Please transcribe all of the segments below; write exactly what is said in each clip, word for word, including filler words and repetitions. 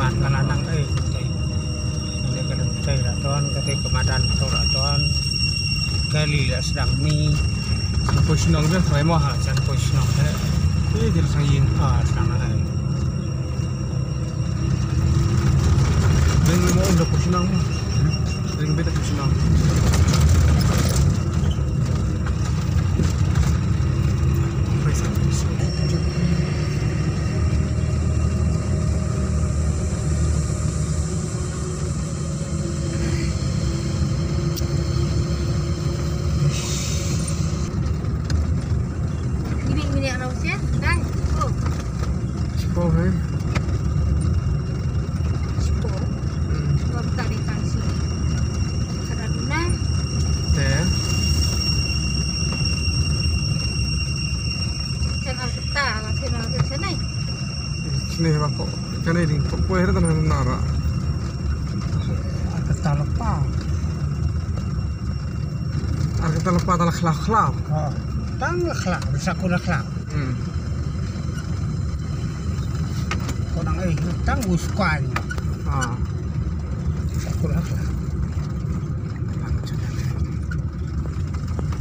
Ka la nang ei, ka tei. Ka tei la don, ka tei ka madan to la don. Ka li la sdang mi. San poi shnong de, mai mo ha, san poi shnong de. Ei, de sang yin, ah, sdang na ei. Ring mo, da poi shnong. Ring bit da poi shnong. Ini minyak rawon ya, dah. Oh. Sipho hai. Sipho. Hmm. Sipho tak ada tang sini. Kada guna. Te. Jangan kita, jangan ke sana. Sini ba ko. Kane ding ko ko hera tan nara. Ar kata lypa. Ar kata lypa tang la khlaw khlaw. Ha. Tang la khlaw, sa ko la khlaw. Hmm. Ko nang ei tang u skwan. Ha. Sa ko la khlaw.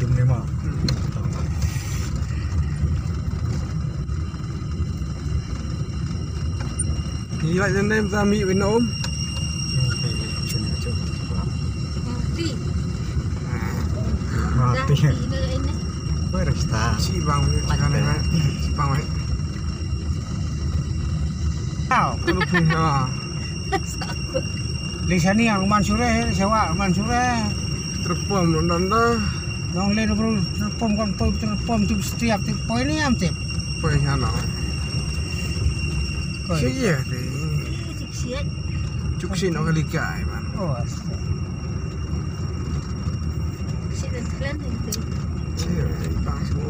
Jom ni ma. Hmm. Ngi lait ne nem ta mih win na um. Mati. Mati. Mati. Dah, sini ini. Baru start. Ci bang win. Mati. Ci bang win. Tau. Kalau pun ha. Lei shane ruman sure, lei shawa ruman sure. Terpom ruman da. Nong le bru terpom kan poi terpom tu setiap tu poi ni am tip. Poi shano. Poi. Sigi ya ti. Cuk sin ong kali kai man. Oh, astaga. Sik dan telan itu. Sik, bang semua.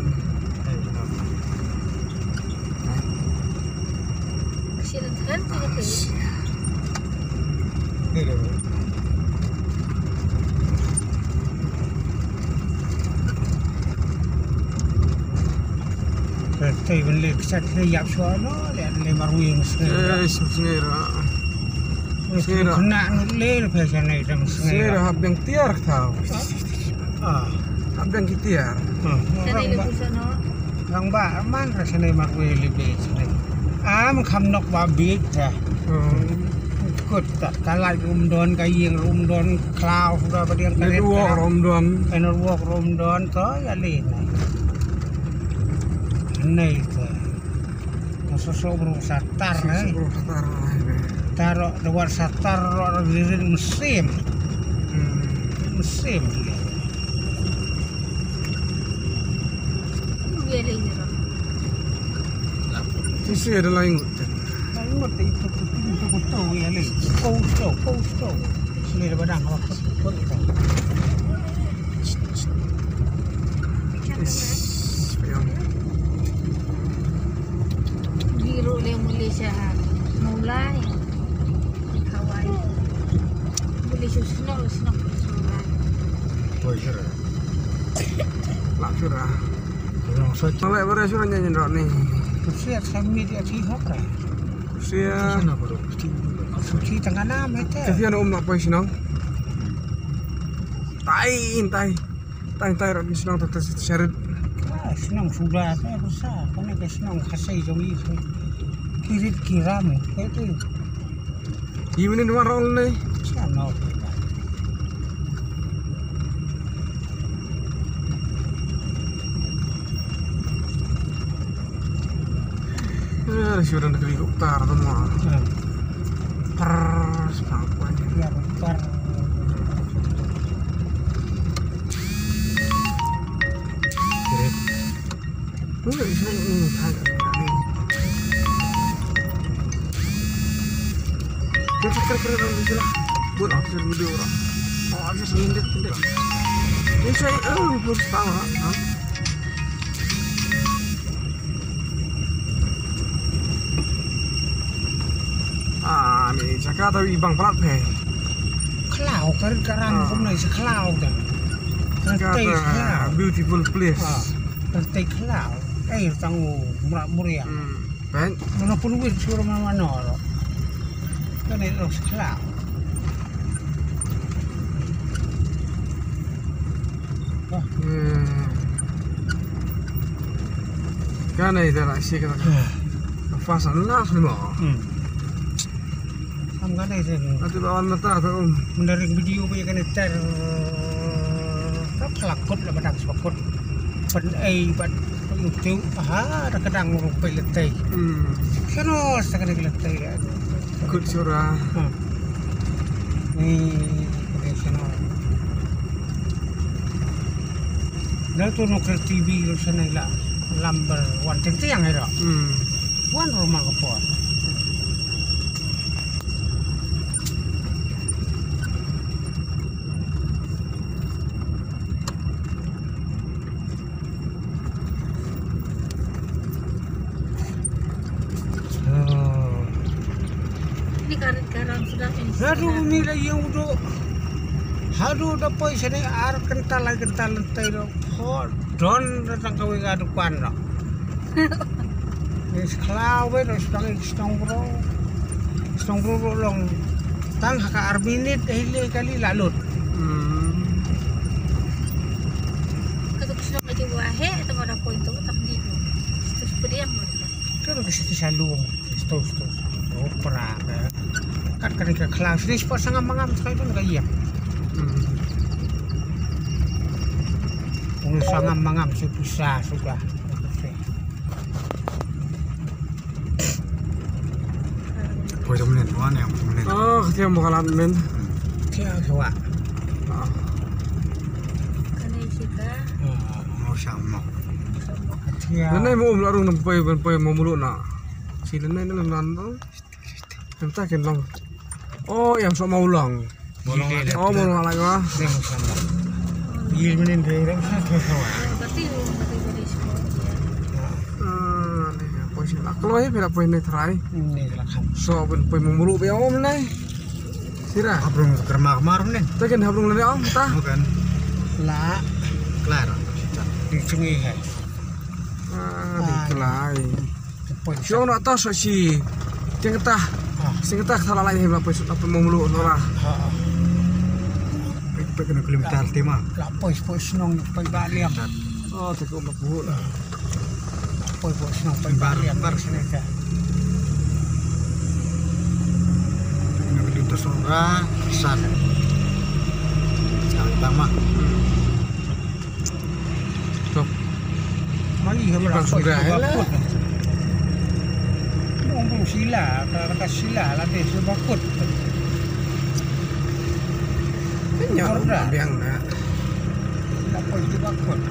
Sik dan telan itu. Ni dia. Te ban leh kchat leh ïap shuwa no, leh leh marwei ngi sngew. Eh, sngew ra. Sngew ra. Kena nuk leh phe shane dang sngew. Sngew ra hap biang tiar kata. Ah. Hap biang ki tiar. Hmm. Shane leh busa no. Rang ba man ra shane marwei leh be shane. Am kham nok ba bit ra. Hmm. Kut ka, ka lait um don, ka ïing um don, khlaw suda ba diang ka ret. Network um don. Network um don, to ïa leh ne. Nei to. Soso bru satar ne. Soso bru satar ne. Taro da war satar ro ro dirin mesim. Hmm. Mesim. Ïa leh ne. Sisi ada lain. Lain mesti itu, itu, itu, itu, ya, ni. Kau tahu, kau tahu. Sini ada badang, apa, kau tahu. Is, payung. Giro le Malaysia, mulai. Hawaii. Malaysia senang, senang, senang. Oi, sure. Lah, sure. Nang leh bare shuh nyen nyen rot ni. Kusiat sami dia ti hok ra. Kusiat. Suci tengah nam hete. Kusiat um nak poi shnong. Tai, tai. Tai, tai rot ni shnong tu sharit. Ah, shnong suda te besar. Kane ke shnong khasai jong i. Kirit kiram hete. Ïa mane dua rong ne. Sian no. Eh, sudah negeri Uktar tu mah. Hmm. Ter, sepang kuan. Ya, Uktar. Kirit. Ah, ni jaka tawi bang palat phe. Khlaw, ka rit ka ram kumno sa khlaw kan. Ka tei khlaw. Beautiful place. Ah. Kan tei khlaw. Eh, tang u mra muria. Hmm. Kan? Mana pun wit sur mana mana. Kane long skla. Hmm. Kane ita la shi kata. Hmm. Fast and last mo. Hmm. Am kane sen. Ati ba wan mata tu. Mendaring video ba kane ter. Ka phlak kut la badang sebakut. Pen ei bat pen tu. Aha, da kadang rupai letai. Hmm. Kano sa kane letai. Kut sura. Hmm. Ni, ni sana. Dah tu no T V lo sana la number one teng tiang era. Hmm. One rumah ke po. Ini karet garam sudah ini. Haduh, ni la ïa u duk. Haduh, da poi sini ar kental lai kental entai lo. Ho, don datang kawei ka dukan lo. Ni skla wei lo sdang ik sdang bro. Sdang bro lo long. Tang ha ka ar minit eh le kali la lut. Hmm. Ka tu sdang aja wahé tu ada poin tu tak di tu. Terus pediam. Kan ka siti salung. Stos stos. Opera ka. Kat ka ni ka kelas ni spot sangam mangam sekali tu ka iya. Hmm. Ulu sangam mangam si pisa sudah. Poi jom nen, wan yang jom nen. Oh, tiang bakalan men. Tiang sawa. Ah. Kane sika. Oh, mau sama. Tiang. Nane mo um larung nam poi, poi mo mulu na. Si nane na nan tu. Mynta kin long. Oh, ïa, sa Mawlong. Mawlong. Oh, Mawlong lai ma. Ïa, sa Mawlong. Ïa, mynnin de rem sa ke sa wa. Ah, ni, poi sila. Kloi phi la poi ne trai. Ni la kham. So, pyn poi mumru be om nai. Sira. Habrung kerma kemar ne. Ta kin habrung ne om ta. Bukan. La. Klar. Di sungai hai. Ah, di kelai. Poi. Shu na ta sa shi. Tiang ta. Ah. Tiang ta ta la lai him la poi sa poi mumru no la. Ha. Poi, poi kena kilometer lima. La poi, poi shnong, poi ba liang. Oh, te ko ma pu la. Poi, poi shnong, poi ba liang. Bar sini ka. Kena kilometer sora, san. Kali tama. Hmm. Tok. Mali ha ba sudah lah. Bung bung sila, ka kata sila la te sebakut. Kenyang biang na. La poi sebakut.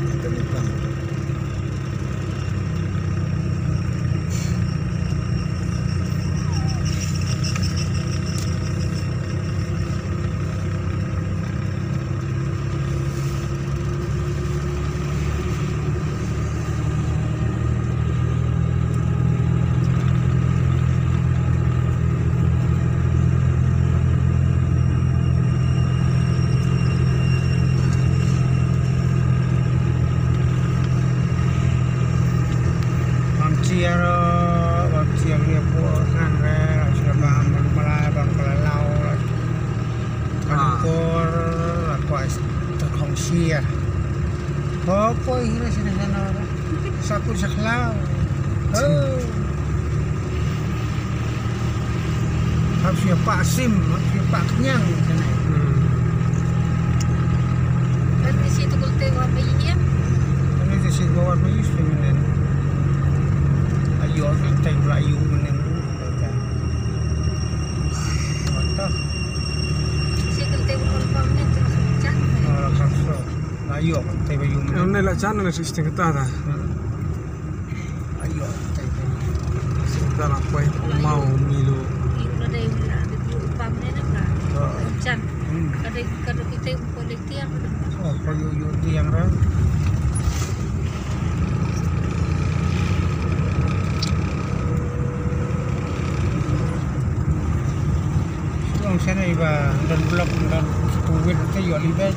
Bam chiar, bam chiar ïa pur ngan re, la chiar bam, bam malai, bam kala lau, la. Ah. Kan kor, la kwai ta khong chiar. Ho poi hi la sini sana. Sa kut sa khlaw. Oh. Hap shu ïa pah sim, hap shu ïa pah kenyang sana. Hmm. Kan ni si tu kulte wan ba ïa. Kan ni si wan ba ïa sini. Ayo, kan tai pula ayo menen. Mata. Si kulte wan ba ïa tu jan. Oh, kan so. Ayo, tai ba ïa menen. Em ne la jan ne si sting ta da. Hmm. Ayo, tai, tai. Sing ta la poi mau milu. Yu la dei la dei yu pam ne na ka. Oh. Chan. Hmm. Ka dei, ka dei kita ko dei tiang. Oh, ko yu, yu tiang ra. Long sene iba don blok don kuwit te ïoh libet.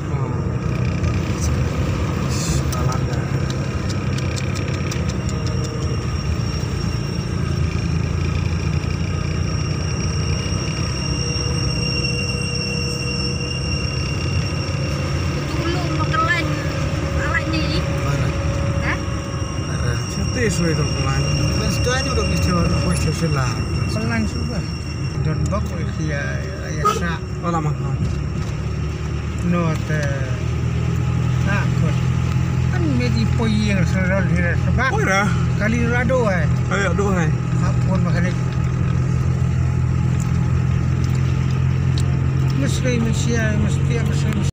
Wei dong plan. Plan stua ni dong istiwa ko istiwa sila. Plan suba. Don bok ko istiwa ya sa. Wala ma. No te. Na ko. Kan medi poyeng sa rol hira suba. Oi ra. Kali rado hai. Ayo do hai. Apun makalik. Mesri mesia mestia mesri.